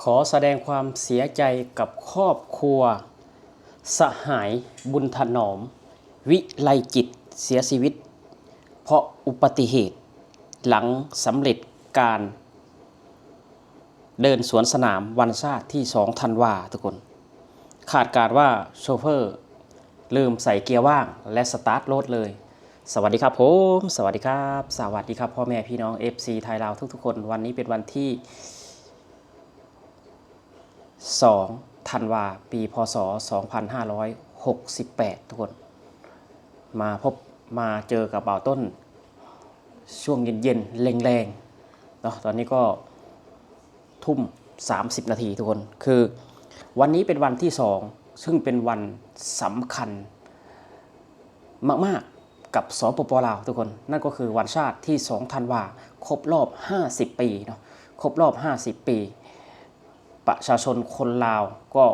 ຂໍສະແດງຄວາມເສຍໃຈກັບຄອບຄົວສະຫາຍ ບຸນຖະໜອມ ວິໄລຈິດ ເສຍຊີວິດເພາະອຸປະຕິເຫດ ຫຼັງສຳເລັດການເດີນສວນສະໜາມວັນຊາດທີສອງທັນວາ ທຸກຄົນ. ຄາດການວ່າໂຊເຟີລືມໃສ່ເກຍວ່າງ ແລະ ສະຕາດລົດເລີຍ. ສະຫວັດດີຄັບຜົມ ສະຫວັດດີຄັບ ສະຫວັດດີຄັບພໍ່ແມ່ພີ່ນ້ອງ ເອັຟຊີ ໄທລາວທຸກໆຄົນ. ວັນນີ້ເປັນວັນທີ ສອງທັນວາ ປີ ພ.ສ. ສອງພັນຫ້າຮ້ອຍຫົກສິບແປດ ທຸກຄົນ. ມາພົບມາເຈີກັບບ່າວຕົ້ນຊ່ວງເຢັນໆ ແລງໆ ເນາະ. ຕອນນີ້ກໍທຸ່ມສາມສິບນາທີ ທຸກຄົນ. ຄືວັນນີ້ເປັນວັນທີສອງ ຊຶ່ງເປັນວັນສຳຄັນ ມາກໆ ກັບ ສປປ ລາວ ທຸກຄົນ. ນັ້ນກໍຄືວັນຊາດທີສອງທັນວາ ຄົບຮອບຫ້າສິບປີເນາະ, ຄົບຮອບຫ້າສິບປີ ປະຊາຊົນຄົນລາວກໍ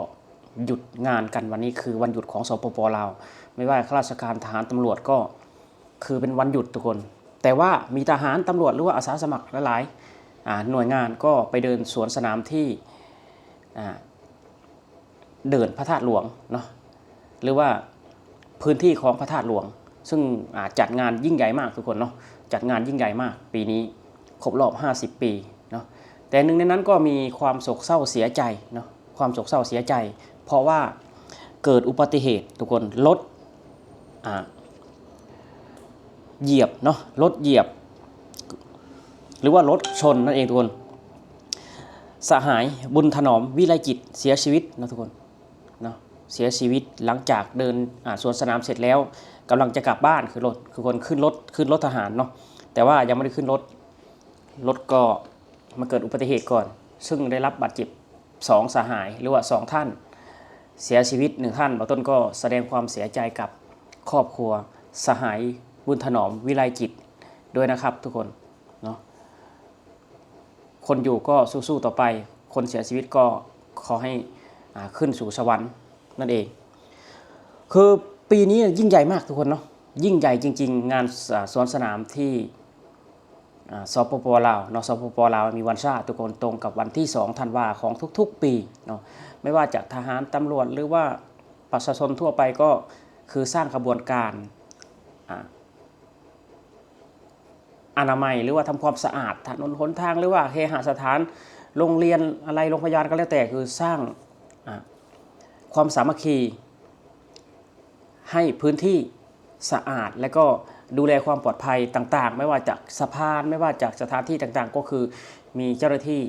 ຢຸດງານກັນ. ວັນນີ້ຄືວັນຢຸດຂອງ ສປປ ລາວ. ແມ່ນວ່າຂ້າລາຊະການ, ທະຫານ, ຕຳຫຼວດ ກໍຄືເປັນວັນຢຸດ ທຸກຄົນ. ແຕ່ວ່າມີທະຫານ, ຕຳຫຼວດ ຫຼືວ່າອາສາສະໝັກຫຼາຍໆ ອາ ໜ່ວຍງານກໍໄປເດີນສວນສະໜາມທີ່ ອາ ເດີ່ນພະທາດຫຼວງເນາະ ຫຼືວ່າພື້ນທີ່ຂອງພະທາດຫຼວງ ຊຶ່ງ ອາ ຈັດງານຍິ່ງໃຫຍ່ມາກ ທຸກຄົນເນາະ, ຈັດງານຍິ່ງໃຫຍ່ມາກ. ປີນີ້ຄົບຮອບຫ້າສິບປີເນາະ, ແຕ່ໜຶ່ງໃນນັ້ນກໍມີຄວາມໂສກເສົ້າເສຍໃຈເນາະ, ຄວາມໂສກເສົ້າເສຍໃຈ ເພາະວ່າເກີດອຸບັດຕິເຫດ ທຸກຄົນ, ລົດ ອາ ຢຽບເນາະ, ລົດຢຽບ ຫຼືວ່າລົດຊົນນັ້ນເອງ ທຸກຄົນ. ສະຫາຍ ບຸນຖະໜອມ ວິໄລຈິດ ເສຍຊີວິດເນາະ ທຸກຄົນເນາະ, ເສຍຊີວິດຫຼັງຈາກເດີນ ອາ ສວນສະໜາມເສັດແລ້ວ ກຳລັງຈະກັບບ້ານ ຄືລົດ ຄືຄົນຂຶ້ນລົດ ຂຶ້ນລົດທະຫານເນາະ, ແຕ່ວ່າຍັງບໍ່ໄດ້ຂຶ້ນລົດ ລົດກໍມາເກີດອຸບັດຕິເຫດກ່ອນ ຊຶ່ງໄດ້ຮັບບາດເຈັບສອງສະຫາຍ ຫຼືວ່າສອງທ່ານ, ເສຍຊີວິດໜຶ່ງທ່ານ. ບ່າວຕົ້ນກໍສະແດງຄວາມເສຍໃຈກັບຄອບຄົວສະຫາຍ ບຸນຖະໜອມ ວິໄລຈິດ ດ້ວຍນະຄັບ ທຸກຄົນເນາະ. ຄົນຢູ່ກໍສູ້ໆຕໍ່ໄປ, ຄົນເສຍຊີວິດກໍຂໍໃຫ້ ອາ ຂຶ້ນສູ່ສະຫວັນນັ້ນເອງ. ຄືປີນີ້ຍິ່ງໃຫຍ່ມາກ ທຸກຄົນເນາະ, ຍິ່ງໃຫຍ່ຈິງໆ. ງານ ອາ ສວນສະໜາມທີ່ ອາ ສປປ ລາວເນາະ, ສປປ ລາວມີວັນຊາດ ທຸກຄົນ, ຕົງກັບວັນທີສອງທັນວາຂອງທຸກໆປີເນາະ. ແມ່ນວ່າຈາກທະຫານ, ຕຳຫຼວດ ຫຼືວ່າປະຊາຊົນທົ່ວໄປ ກໍຄືສ້າງຂະບວນການ ອາ ອະນາໄມ ຫຼືວ່າທຳຄວາມສະອາດຖະໜົນຫົນທາງ ຫຼືວ່າເຄຫະສະຖານ, ໂຮງຮຽນ, ອາໄລໂຮງພະຍາບານ ກໍແລ້ວແຕ່, ຄືສ້າງ ອາ ຄວາມສາມັກຄີ ໃຫ້ພື້ນທີ່ສະອາດ ແລະ ກໍດູແລຄວາມປອດໄພຕ່າງໆ, ແມ່ນວ່າຈາກສະພານ, ແມ່ນວ່າຈາກສະຖານທີ່ຕ່າງໆ, ກໍຄືມີເຈົ້າໜ້າທີ່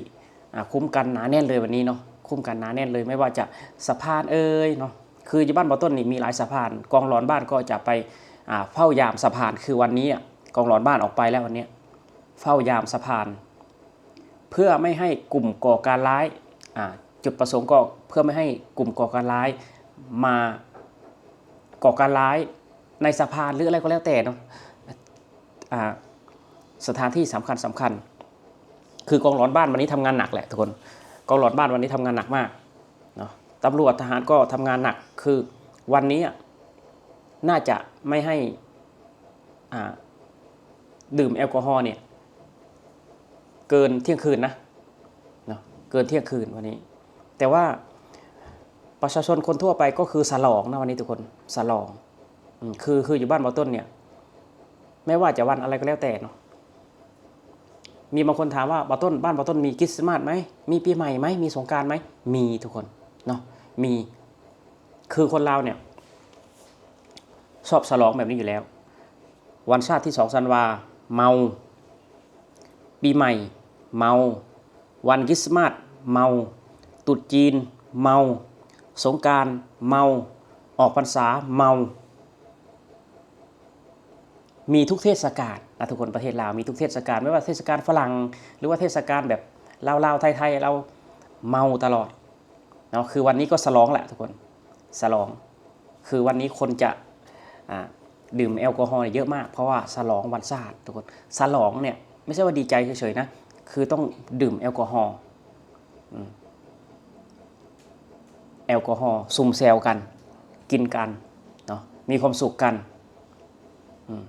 ອາ ຄຸ້ມກັນໜາແໜ້ນເລີຍວັນນີ້ເນາະ, ຄຸ້ມກັນໜາແໜ້ນເລີຍ. ແມ່ນວ່າຈາກສະພານເອີຍເນາະ, ຄືຢູ່ບ້ານບ່າວຕົ້ນນີ້ມີຫຼາຍສະພານ, ກອງຫຼອນບ້ານກໍຈະໄປ ອາ ເຝົ້າຢາມສະພານ. ຄືວັນນີ້ ອາ ກອງຫຼອນບ້ານອອກໄປແລ້ວ ວັນນີ້ເຝົ້າຢາມສະພານ ເພື່ອໄມ່ໃຫ້ກຸ່ມກໍ່ການຮ້າຍ ອາ ຈຸດປະສົງກໍເພື່ອໄມ່ໃຫ້ກຸ່ມກໍ່ການຮ້າຍມາກໍ່ການຮ້າຍໃນສະພານ ຫຼື ອະໄລກໍແລ້ວແຕ່ເນາະ, ອາ ສະຖານທີ່ສຳຄັນໆ. ຄືກອງຫຼອນບ້ານວັນນີ້ທຳງານໜັກແຫຼະ ທຸກຄົນ, ກອງຫຼອນບ້ານວັນນີ້ທຳງານໜັກມາກເນາະ, ຕຳຫຼວດ ທະຫານກໍທຳງານໜັກ. ຄືວັນນີ້ ອາ ໜ້າຈະໄມ່ໃຫ້ ອາ ດື່ມແອລກໍຮໍນີ້ ເກີນທ່ຽງຄືນນະເນາະ, ເກີນທ່ຽງຄືນວັນນີ້. ແຕ່ວ່າປະຊາຊົນຄົນທົ່ວໄປກໍຄືສະຫຼອງນະວັນນີ້ ທຸກຄົນ, ສະຫຼອງ. ອືມ ຄື ຄືຢູ່ບ້ານບ່າວຕົ້ນນີ້ ແມ່ນວ່າຈະວັນອະໄລກໍແລ້ວແຕ່ເນາະ, ມີບາງຄົນຖາມວ່າ ບ່າວຕົ້ນ, ບ້ານບ່າວຕົ້ນມີຄຣິດສະມາດໄໝ? ມີປີໃໝ່ໄໝ? ມີສົງການໄໝ? ມີ ທຸກຄົນເນາະ, ມີ. ຄືຄົນລາວນີ້ຊອບສະຫຼອງແບບນີ້ຢູ່ແລ້ວ. ວັນຊາດທີສອງທັນວາ ເມົາ, ປີໃໝ່ເມົາ, ວັນຄຣິດສະມາດເມົາ, ຕຸດຈີນເມົາ, ສົງການເມົາ, ອອກພັນສາເມົາ. ມີທຸກເທດສະການນະ ທຸກຄົນ. ປະເທດລາວມີທຸກເທດສະການ, ແມ່ນວ່າເທດສະການຝຣັ່ງ ຫຼືວ່າເທດສະການແບບລາວໆ ໄທໆ ລາວເມົາຕະຫຼອດເນາະ. ຄືວັນນີ້ກໍສະຫຼອງແຫຼະ ທຸກຄົນ, ສະຫຼອງ. ຄືວັນນີ້ຄົນຈະ ອາ ດື່ມແອລກໍຮໍເຍອະມາກ ເພາະວ່າສະຫຼອງວັນຊາດ ທຸກຄົນ. ສະຫຼອງນີ້ ບໍ່ໃຊ່ວ່າດີໃຈເສີຍໆນະ, ຄືຕ້ອງດື່ມແອລກໍຮໍ. ອືມ ແອລກໍຮໍ ຊຸມແຊວກັນ ກິນກັນເນາະ, ມີຄວາມສຸກກັນ. ອືມ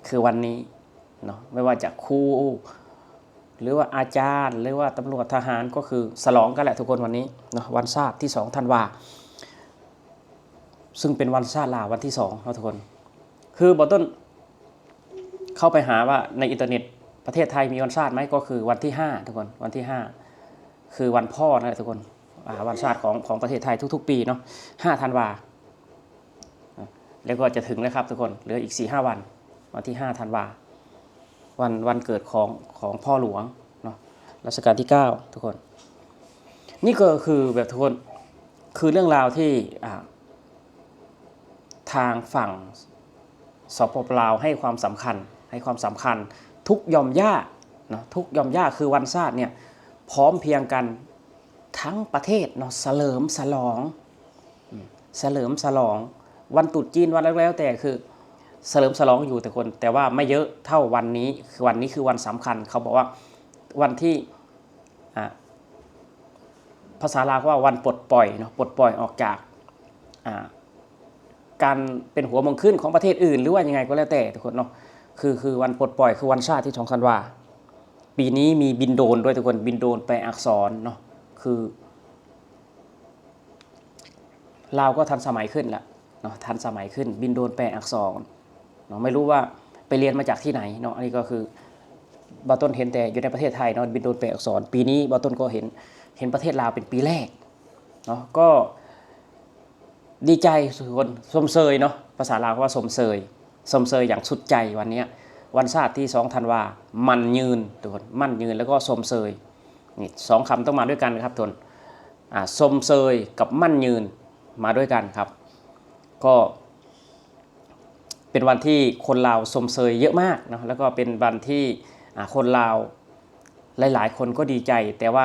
ຄືວັນນີ້ເນາະ, ແມ່ນວ່າຈາກຄູ ຫຼືວ່າອາຈານ ຫຼືວ່າຕຳຫຼວດ ທະຫານ ກໍຄືສະຫຼອງກັນແຫຼະທຸກຄົນ ວັນນີ້ເນາະ ວັນຊາດທີສອງທັນວາ ຊຶ່ງເປັນວັນຊາດລາວວັນທີສອງເນາະທຸກຄົນ. ຄືບໍ່ຕົ້ນເຂົ້າໄປຫາວ່າໃນອິນເຕີເນັດ ປະເທດໄທມີວັນຊາດໄໝ ກໍຄືວັນທີຫ້າທຸກຄົນ ວັນທີຫ້າ ຄືວັນພໍ່ນັ້ນແຫຼະທຸກຄົນ ອ່າ ວັນຊາດຂອງ ຂອງປະເທດໄທທຸກໆປີເນາະ ຫ້າທັນວາ ແລ້ວກໍຈະເຖິງແລ້ວຄັບທຸກຄົນ ເຫຼືອອີກສີ່ຫ້າວັນ ວັນທີຫ້າທັນວາ ວັນ ວັນເກີດຂອງ ຂອງພໍ່ຫຼວງເນາະ ລັດຊະການທີເກົ້າທຸກຄົນ. ນີ້ກໍຄືແບບທຸກຄົນ ຄືເລື່ອງລາວທີ່ ອ່າ ທາງຝັ່ງ ສປປ ລາວ ໃຫ້ຄວາມສຳຄັນ ໃຫ້ຄວາມສຳຄັນ ທຸກຢ່ອມຫຍ້າເນາະ ທຸກຢ່ອມຫຍ້າ ຄືວັນຊາດເນີ້ຍ ພ້ອມພຽງກັນທັງປະເທດເນາະ ສະເຫຼີມສະຫຼອງ ອືມ ສະເຫຼີມສະຫຼອງ ວັນຕຣຸດຈີນ ວັນໃດກໍແລ້ວແຕ່ ຄືສະເຫຼີມສະຫຼອງຢູ່ທຸກຄົນ ແຕ່ວ່າໄມ່ເຍີະເທົ່າວັນນີ້ ຄືວັນນີ້ຄືວັນສຳຄັນ ເຂົາບອກວ່າວັນທີ່ ອ່າ ພາສາລາວເຂົາວ່າວັນປົດປ່ອຍເນາະ ປົດປ່ອຍອອກຈາກ ອ່າ ການເປັນຫົວເມືອງຂຶ້ນຂອງປະເທດອື່ນ ຫຼືວ່າຍັງໄງກໍແລ້ວແຕ່ທຸກຄົນເນາະ ຄື ຄືວັນປົດປ່ອຍ ຄືວັນຊາດທີສອງທັນວາ. ປີນີ້ມີບິນໂດຣນດ້ວຍທຸກຄົນ ບິນໂດຣນແປອັກສອນເນາະ ຄືລາວກໍທັນສະໄໝຂຶ້ນລະເນາະ ທັນສະໄໝຂຶ້ນ ບິນໂດຣນແປອັກສອນເນາະ ໄມ່ຮູ້ວ່າໄປຮຽນມາຈາກທີ່ໃນເນາະ. ອັນນີ້ກໍຄືບ່າວຕົ້ນເຫັນແຕ່ຢູ່ໃນປະເທດໄທເນາະ ບິນໂດຣນແປອັກສອນ ປີນີ້ບ່າວຕົ້ນກໍເຫັນ ເຫັນປະເທດລາວເປັນປີແລກເນາະ ກໍ ດີໃຈທຸກຄົນ ຊົມເຊີຍເນາະ ພາສາລາວເຂົາວ່າຊົມເຊີຍ ຊົມເຊີຍຢ່າງສຸດໃຈວັນເນີ້ຍ ວັນຊາດທີສອງທັນວາ ໝັ້ນຍືນທຸກຄົນ ໝັ້ນຍືນ ແລ້ວກໍຊົມເຊີຍ ນີ້ສອງຄຳຕ້ອງມາດ້ວຍກັນຄັບທຸກຄົນ ອ່າ ຊົມເຊີຍກັບໝັ້ນຍືນມາດ້ວຍກັນຄັບ ກໍ ເປັນວັນທີ່ຄົນລາວຊົມເຊີຍເຍອະມາກເນາະ ແລ້ວກໍເປັນວັນທີ່ ອ່າ ຄົນລາວຫຼາຍໆຄົນກໍດີໃຈ ແຕ່ວ່າ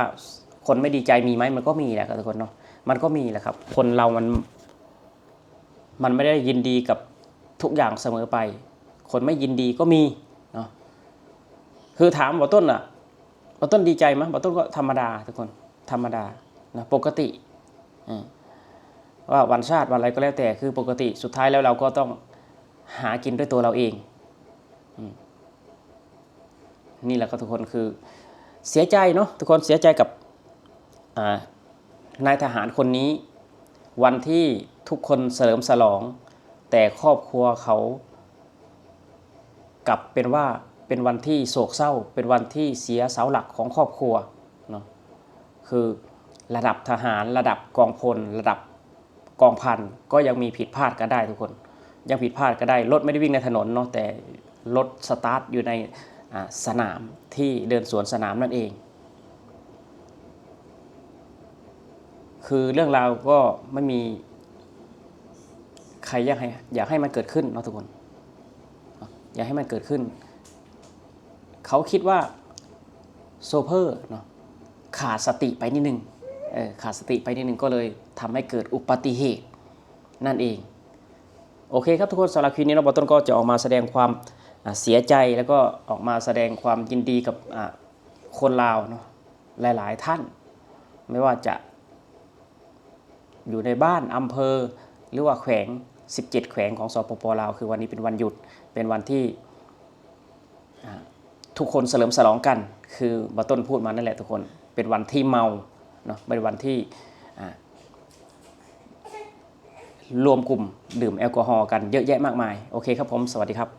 ຄົນໄມ່ດີໃຈມີໄໝ? ມັນກໍມີແຫຼະຄັບທຸກຄົນເນາະ ມັນກໍມີແຫຼະຄັບ ຄົນລາວມັນ ມັນໄມ່ໄດ້ຍິນດີກັບທຸກຢ່າງສະເໝີໄປ ຄົນໄມ່ຍິນດີກໍມີເນາະ. ຄືຖາມບ່າວຕົ້ນນະ ບ່າວຕົ້ນດີໃຈໄໝ? ບ່າວຕົ້ນກໍທຳມະດາທຸກຄົນ ທຳມະດານະ ປົກກະຕິ ເອີ ວ່າວັນຊາດວັນໃດກໍແລ້ວແຕ່ ຄືປົກກະຕິ ສຸດທ້າຍແລ້ວລາວກໍຕ້ອງຫາກິນດ້ວຍຕົວລາວເອງ ອືມ ນີ້ແຫຼະຄັບທຸກຄົນ ຄືເສຍໃຈເນາະທຸກຄົນ ເສຍໃຈກັບ ອ່າ ນາຍທະຫານຄົນນີ້ ວັນທີ່ທຸກຄົນສະເຫຼີມສະຫຼອງ ແຕ່ຄອບຄົວເຂົາ ກັບເປັນວ່າເປັນວັນທີ່ໂສກເສົ້າ ເປັນວັນທີ່ເສຍເສົາຫຼັກຂອງຄອບຄົວເນາະ ຄືລະດັບທະຫານ ລະດັບກອງພົນ ລະດັບກອງພັນ ກໍຍັງມີຜິດພາດກັນໄດ້ທຸກຄົນ ຍັງຜິດພາດກັນໄດ້ ລົດໄມ່ໄດ້ວິ່ງໃນຖະໜົນເນາະ ແຕ່ລົດສະຕາດຢູ່ໃນ ອ່າ ສະໜາມທີ່ເດີນສວນສະໜາມນັ້ນເອງ. ຄືເລື່ອງລາວກໍໄມ່ມີໃຜຢາກໃຫ້ ຢາກໃຫ້ມັນເກີດຂຶ້ນເນາະທຸກຄົນ ຢາກໃຫ້ມັນເກີດຂຶ້ນ ເຂົາຄິດວ່າໂຊເຟີເນາະ ຂາດສະຕິໄປນິດໜຶ່ງ ເອີ ຂາດສະຕິໄປນິດໜຶ່ງ ກໍເລີຍທຳໃຫ້ເກີດອຸບັດຕິເຫດນັ້ນເອງ. ໂອເຄຄັບທຸກຄົນ ສຳລັບຄລິບນີ້ເນາະ ບ່າວຕົ້ນກໍຈະອອກມາສະແດງຄວາມ ອ່າ ເສຍໃຈ ແລ້ວກໍອອກມາສະແດງຄວາມຍິນດີກັບ ອ່າ ຄົນລາວເນາະ ຫຼາຍໆທ່ານ ແມ່ນວ່າຈະຢູ່ໃນບ້ານ ອຳເພີ ຫຼືວ່າແຂວງ ສິບເຈັດແຂວງຂອງ ສປປ ລາວ ຄືວັນນີ້ເປັນວັນຢຸດ ເປັນວັນທີ່ ອ່າ ທຸກຄົນສະເຫຼີມສະຫຼອງກັນ ຄືບ່າວຕົ້ນພູດມານັ້ນແຫຼະທຸກຄົນ ເປັນວັນທີ່ເມົາເນາະ ເປັນວັນທີ່ ອ່າ ລວມກຸ່ມດື່ມແອລກໍຮໍກັນເຍອະແຍະມາກມາຍ. ໂອເຄຄັບຜົມ ສະຫວັດດີຄັບ.